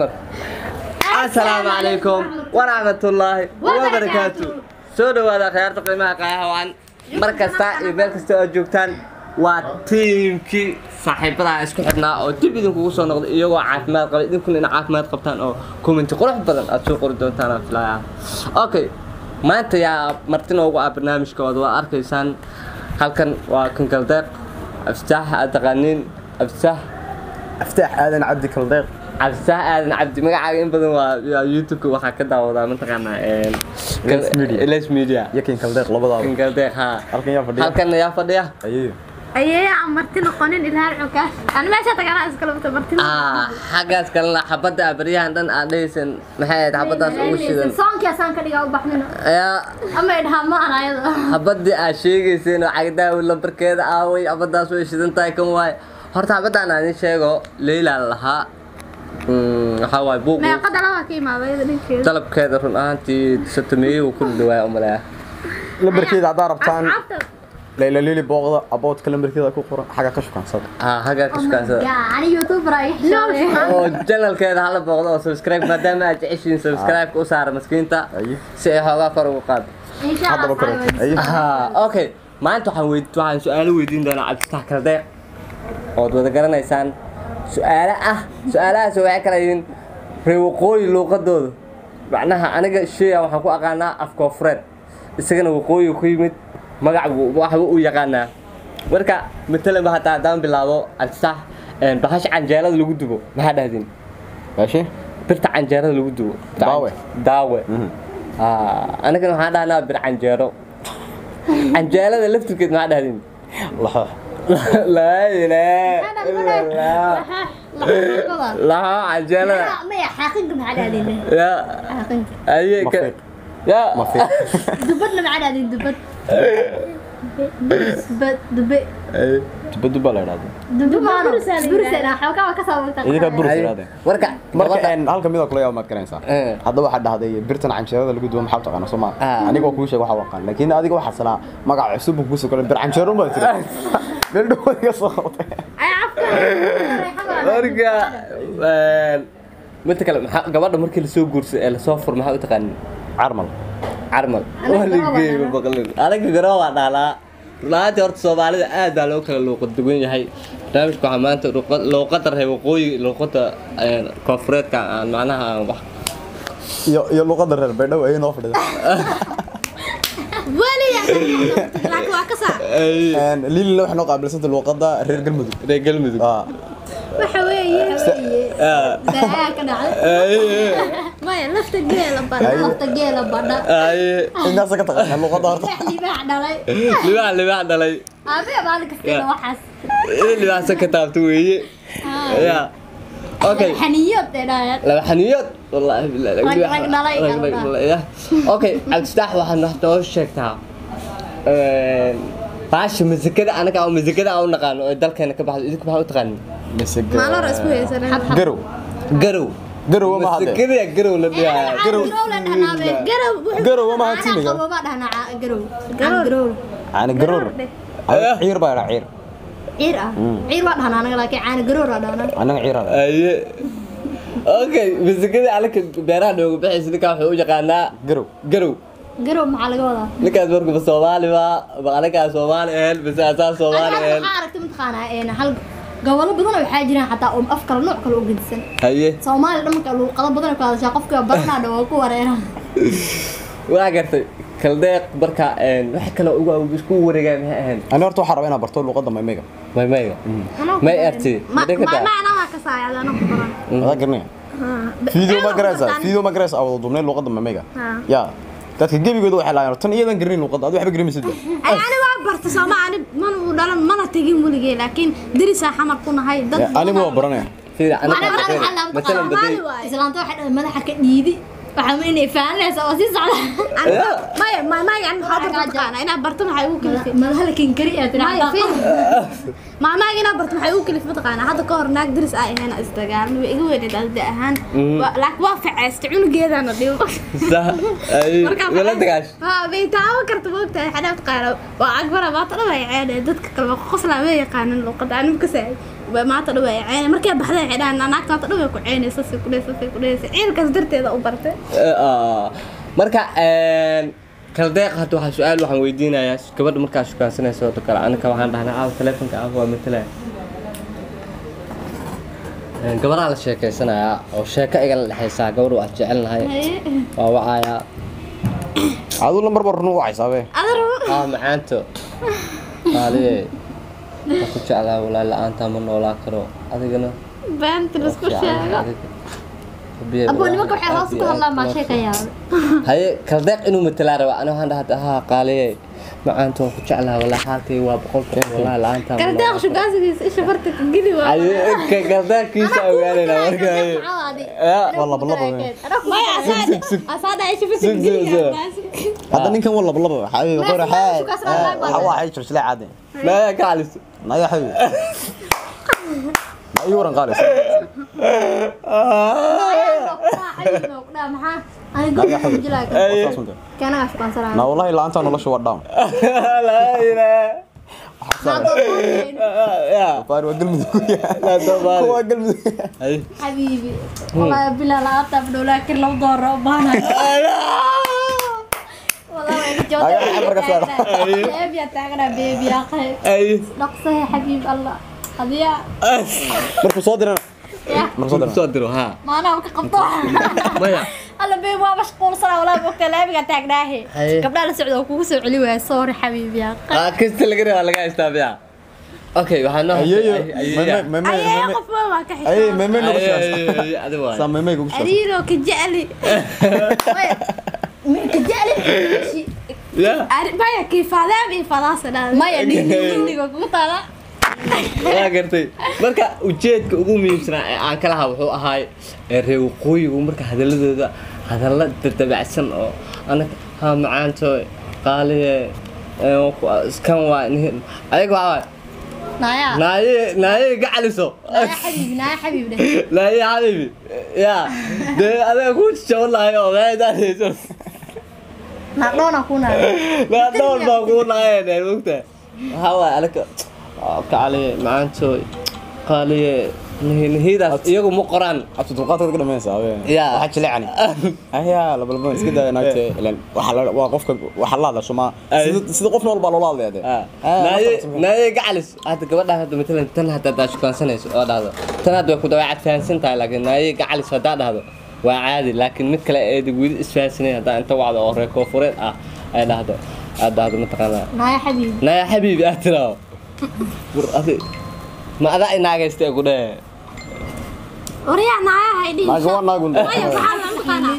Asalaamu calaykum waraxmatullaahi wabarakaatu. Soo dhawaada khiyaarta qiimaha qaayaha wacan, mar kasta iyo meel kasta oo joogtaan. Waa tiimkii saaxiibadaha isku xidhnaa oo dib idinkugu soo noqday iyagoo caafimaad qaba, idinkuna ina caafimaad qabtaan oo comment qurux badan aad soo qori doontaan aan filayaa. Okay, maanta yaa marti noogu ah barnaamijkooda? Waa arkaysaan, halkan waa Kankaldeeq Aftaax, aad taqaaniin Aftaax. Aftaax Aadan Cabdi Kaldeeq. Cabdisax Aadan Cabdi, magacaaga in badan waa YouTube-ka waxaa ka daawadaa, mataqaanaa? Les Media. Les Media. Iyo Kin Kaldeeq labadaaba. Kankaldeeq, haa. Halkan yaa fadhiya? Halkanna yaa fadhiya? Ayeeyo. Ayeeya aan marti noqonin ilhaan cukaas. Ani meesha tagana iskala wata marti. Xaggaas kalena xabadda baryahan dhan aad dhehaysan, maxay ahayd xabaddaas ugu shidan? Soonkiya saan ka dhigaa u baxnina. Yaa? Ama idhaha ma ana ayada. Xabaddii aad sheegayseen oo cagdaawi lambarkeeda aaway? Xabaddaas way shidan tahay. Kan waay horta xabaddan aan idin sheego, Leyla lahaa. Waxaa waaye buuq. Meeqa dalabaa ka imaada iyada dhankeeda? Dalabkeeda run ahaantii satomeeyey uu ku dhawaaya umaleeya. Lambarkeeda haddaa rabtaan, Asxaabta. Layla Lili booqda, aboodka lambarkeeda ku qoran xagga ka shukaansada. Xaggaa ka shukaansada. Ani YouTuber ay. Oo channelkeeda hala booqdo oo subscribe, maadaama aad jeceshiin subscribe-ka u saara maskiinta si ay xoogaa kor ugu qaado. Insha Haddaba Allah. kore. Aye. Okay, maanta waxaan su-aalo weydiin doonaa Cabdifatax Kaldeeq ood wada garanaysaan. Su-aalo ah, su-aalahaas waxay kala yihiin reer waqooyi luuqadooda. Macnaha aniga sheeya waxaan ku aqaanaa af koonfureed, isagana waqooyi ku yimid, magac buu waxba u yaqaanaa. Marka matalan ba hataa haddaan bilaabo, Cabdifatax, bahasha canjeelada lagu dubo maxaa dhahdin? Maashi. Birta canjeerada lagu dubo. Daawe. Daawe. Anigana waxaan dhahnaa bir canjeero. Canjeelada laftirkeed maxaa dhahdin? Laxoox. Laa ilaaha illa Allah. Laxoox canjeelada. Maya, xaaqinka maxaa dhahdin? Ya. Xaaqinka. Aye ka. Mafiiq. Ya. Mafiiq. Dubadna maxaa dhahdin? Dubad. Dubad dube. Aye. Dubad baa la idhahdaa. Dube maano. Bursa xoogaa waa ka soo wagtaa. Idinkaa burus Aye. idhahdeen. Marka Marka gabadha halka midoo kale yaa maad garanaysaa. Hadda waxaa dhahday birtan canjeerada lagu dubo maxaa taqaana soo maa? Aniga waa kuu sheeg waxa aqaan, laakiin adiga waxaa sanaa magac cusub buu kuu soo koray, bir canjeero baa tiri, meel dhow adiga soo qabtay. Ay afka. Marka midda kale, maxaa gabadha markii lasoo guursado ee lasoo furo maxaa u taqaanin? Carmal. Carmal. Anaga waligeyba garoob. Maqlin anaga garoob waa dhaalaa. Run ahaantii horta soomaalida aad baa loo kala luuqad duwan yahay. Barnaamijka waxaa maanta luuqadda reer waqooyi, luuqadda koonfureedka aan macnaha aan wax Iyo luqadda reer Baydhabo ayay noo fadhida. Waliya laakiin waa ka saa. Lili waxay noo qaabilsantay luqadda reer Galmudug. Reer Galmudug. Waxa weeye baa ka dhacay. Maya, lafta geela badha. Lafta geela badha. Intaasa ka taqaanaa luqadda horta. Libaax dhalay. Libaax, libaax dhalay. Aabe maalin kasta waxaas. In libaaxsa ka taabto weeye ya. Okay. Xaniyood ee dhaayad. Laba xaniyood, wallaahi billahi. Rag, rag dhalay, rag rag dhalay ya. Okay, Cabdifatax, waxaad wax noo sheegtaa baasha masikada anaga oo masikada aan u naqaano oo dalkeena ka baxdo, idinku maxaa u taqaanin? Maalin hore isku haysanay. Garow. Garow. Garow ma hadde. Masikada garow la dhigaa. Garow. Garow la dhahnaa. Garow wuxuu Garow ma hadsiiniga. Qabo ma dhahnaa garow. Garow. Caana garoor. Ciir baa la ciir. Ciir ah. Ciir waa dhahnaa anaga, laakiin caana garoor waa dhahnaa. Anaga ciir ah. Aye, okay, masikada anaga beeraha nooga baxaysa, ninkaa wuxuu u yaqaanaa garow. Garow. Garow maxaa laga wadaa? Ninkaas marka Soomaali baa ma anagaa Soomaali ahayn base asaa Soomaali Anaga ahayn? Waxaa aragtay mataqaanaa hal gobollo badan oo waxaa jiraan xataa oo af kale nooc kale u gedisan. Haye. Soomaali dhan marka luuqado badan ay ku hadashaa, qofka baranaa dhan waa ku wareeraa. Waa gartay Kaldeeq. Marka wax kale ugu isku wareegaa maxay ahayn? Ani horta waxaan rabaa inaan barto luqadda maymayga. Maymayga may arti. Ma ma anaa waa ka saaya adana ku baran. Adaa garanaya video ma garanaysaa? Video ma garanaysaa wada duubnay luqadda maymayga? Ya dadka gebigooda waxay lahaayeen tan iyadan garanin luqadda, adu waxba garanaysid. Ay ani waa barta Sooma, ani mana u dhalan mana tegin weligay, laakiin darisaa xamar ku nahay dad. Anigu waa baranaya. Sida Anaga anaga waxaa la matalan Soomaali baday waaye. Islaanta waxay dhahay madaxa ka dhiidi, waxaa ma inay fahanaysa oo sii socda. Maya, maamaaga ani maxaa barta taqaanaa? Inaa barto maxay ugu kaliftay? Madaxa la kinkari ee Maya, tiraahdaa. fiir. Maamaaga inaa barto maxay ugu kaliftay mataqaanaa? Hadda ka hor naag daris ay ahayn isdagaalmay, way iga weyneyd adda ahaan. Laakiin waa faceystay cunugeedana dhibo. Sax ay wala dagaash. Haa, bay taaban karta moogtahay xanaad qaara waa agbara baata dhan ay ceedeen dadka kale waa qoslaa, ma yaqaanin luqadda anigu ka saay. Maanta dhow ay ceynay markay baxday waxay dhahaan naagta maanta dhow ay ku ceynaysa si ku dhaysa si ku dhaysa ciilkaas darteeda u bartay. Marka kaldeeq hadda waxaa su-aal waxaan weydiinayaa gabadha markaa shukaansanayso oo kale anaka waxaan dhahnaa aaw telefonka aaw waa matalaya. Gabadhaa la sheekeysanayaa oo sheeko igala dhexaysaa gabadh waa jecelnahay waa wacayaa Adu lambar bar run u wacaysaa be. Adar ah macaanto qaaliye waan ku jeclaa walaahi la-aantaa ma noolaa karo adigana beenta la isku sheego. Abo nimanka waxay hoos ku hadlaan baa sheekayaa. Haye kaldeeq inuu matalaa raba ana waxaan dhahaa haa qaaliye macaanto waan ku jeclaa walaahi xaalkay waa 100% walaahi la-aantaa ma Kaldeeq noolaa karo. shukaansigiisa isha farta ka geli waa. Haye kaldeeqkiisa ogaanayna marka haye. Ya. Waa laba laba we. Maya asaada isha farta ka Sug, geli sug, sug. waa. Hadda ninkan waa laba laba xabiibi Ma qora isla xaay. shukaansan lahayn baa Waxa waxay jirjilay caadi. Maya ka caliso. Naya xabiibi. Ma ii waran qaalis. Naya xabiibi. Waa saas unta. Na wallahi la'aanta nolosha waa down. Laa ilaaha. Ya. Faar waa galmudug. La doofaari. Waa galmudug. Haye. حبيبي والله بالله لا أطلع ولا كل لو ضر بانا والله ما Aga xamarka saar. بيبي تاغنا بيبي يا اخي Haye. نقصه يا حبيب الله هذه Markuu soo dirana. يا Markuu soo dirana. Soo diro ha. ما انا كقبطه Maya. الله بيبي ما مشغول صراحه ولا وقت لعبك تاغناه Haye. قبل لا سعود kugu soo celi waay sorry حبيبي يا اخي Ah kasta laga rabaa laga haystaa biya. Okay waxaan noo Ayeeyo. Ayeeyo. Meme meme Ayee meme. qof waa ka Ay xishood. meme noloshaas. Ayeeyo adi waay. Saa meme kugu soo. Ariiro ka jecli. من كجالي Ya. Maya kiifaadaam iyo fadaasa dhaa. maya ninniga kugu taala Waa gartay. Marka ujeedka ugu muhiimsanaa ee aan ka lahaa wuxuu ahaay ee reer waqooyigu marka hadaladooda hadalla dabacsan oo anaka ha macaanto qaaliye ee iskan waa ayaga waxaa waay naaya naaye naaye gacaliso naaya xabiibi naaya xabiibi naaye xabiibi ya dee adiga ku jaban lahay oo meedaanayso naadhoona ku naa naa dhowr baa kuu lahayn mogta waxaa waay anaka kacaliye macaanto qaaliye nihidaas iyagu ma qoraan. Abtu dulqaadka ka dhameynaysaa abe. Ya. Waxa jilecani. Ayaa laba laba iska daaya naagta ilaan waxa la waa qofka waxa la hadlasho ma sida sida qof nool baa loola hadlayaa de. Naaye naaye gacalis hadda gabadhaan hadda matalan tan hadda haddaa shukaansanayso oo dhahdo tan hadda way ku dabeecad fahansan tahay laakiin naaye gacalis haddaa dhahdo waa caadi laakiin mid kale ee weli isfahansanayn haddaa inta wacdo oo reer koonfureed ah ay dhahdo aad dhahdo mataqaanaa naaya xabiibi naaya xabiibi aad tiraao war adi ma adaa inaagaystay ku dhehe Waryaa naaya haydhihi. Naaga waa naagun. Maya maxaa la maqaanaa?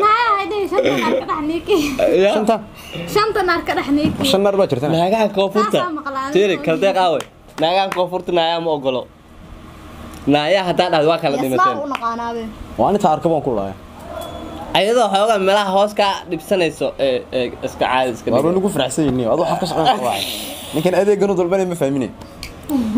Naaya haydhihi shanta naar ka dhex niiki. Ya. Shanta Shanta naar ka dhex niiki. shan naar baa jirtana. Naagaha koonfurta Saasaa maqlaan. tiri kaldeeq aawe naagaha koonfurta naayaa ma ogolo naayaa haddaa dhahdo waa kala ismaa dhimateen u naqaanaabe Waa inta arka baan ku laaya. ayadoo xoogaa meelaha hoos ka dhibsanayso ee ee iska caadi iska Waa dhig lagu faraxsan yahay adoo xaf ka shaqeyn waa. Ninkan adeegan u dalbanay ma fahmine.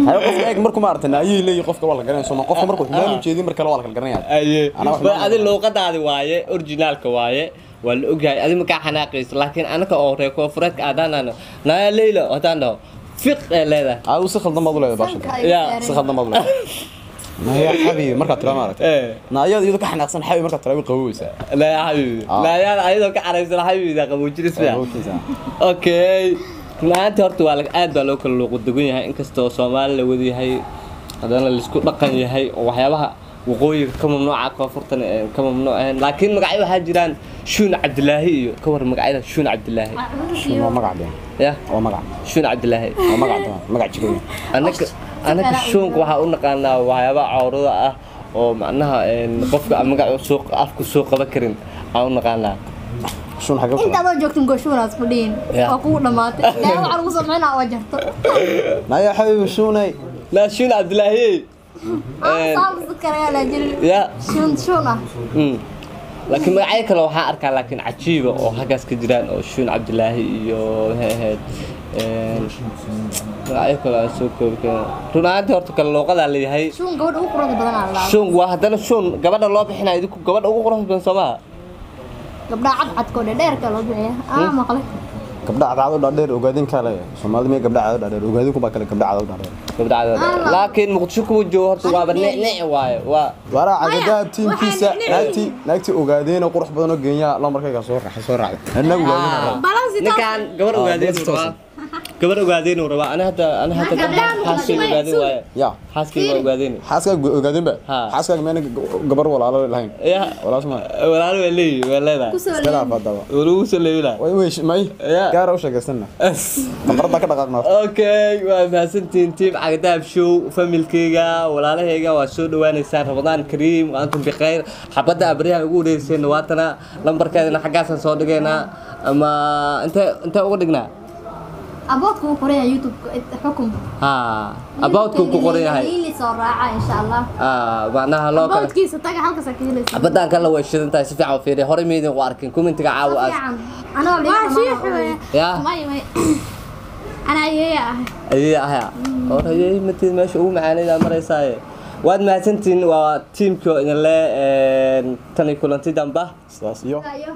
Hayo qofka eeg markuu ma aragtay ayay leeyahay qofka waa la garanaya soo ma qofka markuu xumaan u jeedin mar kale waa la kala garanaya. aye Anaa wax ba ma adi luuqadaadi waaye originaalka waaye waa la ogyahay adi makaa xanaaqayso laakiin anaka oo reer koonfureedka aadaanano naaya leyla haddaan dhaho fiq ee leedahay Adigu si khaldan baad u leedahay baasha. Ya. Si khaldan baad u leedahay. Naya xabiibi markaad tiraa ma aragtay. ee Naayada iyadoo ka xanaaqsan xabiibi markaad tiraa way qaboweysaa. naaya xabiibi Ah. naayada ayadoo ka caraysan xabiibida qaboojinaysa Qaboweysaa. Okay run ahaantii horta waa aad baa loo kala luuqad dugan yahay inkastoo Soomaali la wada yahay haddana la isku dhaqan yahay oo waxyaabaha waqooyiga ka mamnuuca koonfurtana ee ka mamnuuc ahayn laakiin magacyo waxaa jiraan Shuun Cabdilaahi iyo ka war magacyada Shuun Cabdilaahi. Shuun waa magac been. Ya Waa magac. Shuun Cabdilaahi Waa magac been. Magac jiray. anaka anaka shuunka waxaa u naqaanaa waxyaabaha cawrada ah oo macnaha qofka aan magac suuq afku soo qaban karin aan u naqaanaa. Shuun xagee ku inta adoo joogtin gooshuunaas ku dhihin Ya. waa kugu dhamaatay daa waxa lagu sameynaa waa jarto Naya xabiibi shuunay. laa Shuun Cabdilaahi saabas dadka laga laajin ya shuun shuun ah. Laakiin magacyo kale waxaa arkaa laakiin cajiiba oo halkaas ka jiraan oo Shuun Cabdilaahi iyo maxay ahayd magacyo kale aan soo koobi karin run ahaantii horta kale luuqadaa leeyahay. Shuun gabadha ugu quruxda badan aa la Shuun waa haddana shuun gabadha loo bixinayo idinku gabadha ugu quruxda badan soo maaha gabdhaha cadcadka oo dheerka loo bixiya aa maqlay. Gabdha cadcad u dhaadheer ogaadin kale Soomaalida miya gabdha cadcad u dhaadheer ogaadin kuma kale gabdha cadcad u dhaadheer. Gabdha cadcad, laakiin Muqdisho kuma joogo horta, waaba nec nec waaye waa. Waraa Maya, cagadaab tiimkiisa. Waxaa Naagtii naagtii ogaadeen oo qurux badan oo geenyaa lambarkayga soo raaxay soo raacday annagu ogaadeen. Balansi toos. Ninkaan gabar ogaadeen uu balance rabaa, gabar ogaadeen uu rabaa. Ana hadda ana hadda Gabdhaha Muqdisho xaaskeyga maya, ogaadeen suul. waaye. Ya. Xaaskeyga waa ogaadeen. Xaaskaaga ogaadeen ba? Ha. Xaaskaaga meena gabar walaalo lahayn? Ya. Walaas ma walaalo waa leeyihi, waa leedahay. Kusoo iska dhaaf haddaba. Walagu soo leebinaa. Way way may. Ya. Gaara u sheegaysana kamarada ka dhaqaaqna. Okay, waa mahadsantihiin team Cagadaab Show, familkeyga, walaalahayga, waa soo dhawaaneysaan. Ramadaan kariim wa antum bikhayr. Xabadda abriyaha ugu wareeriseen waatana, lambarkeedana xaggaasaan soo dhigaynaa ama intee intee uga dhignaa? Aboodku uu qoran yahay YouTube xukum. Ha, aboutku ku qoran yahay. Liili soo raaca insha Allah. Ah, macnaha loo kale. Aboodkiisa taga, halkaas ka helaysa. Xabaddan kale way shidan tahay, si fiican u fiiriya. Horey maydin u arkin commentiga caawa aas. Fiican anoo waa shiix weeye. Ya. May may, anaa ayeeya ahay. Ayay ahaa hor ayay matid meesha ugu macaanaydaa maraysaaye. Waad mahadsantihiin, waa tiimkii oo idin le tan iyo kulanti damba. Sidaas iyo Ayo.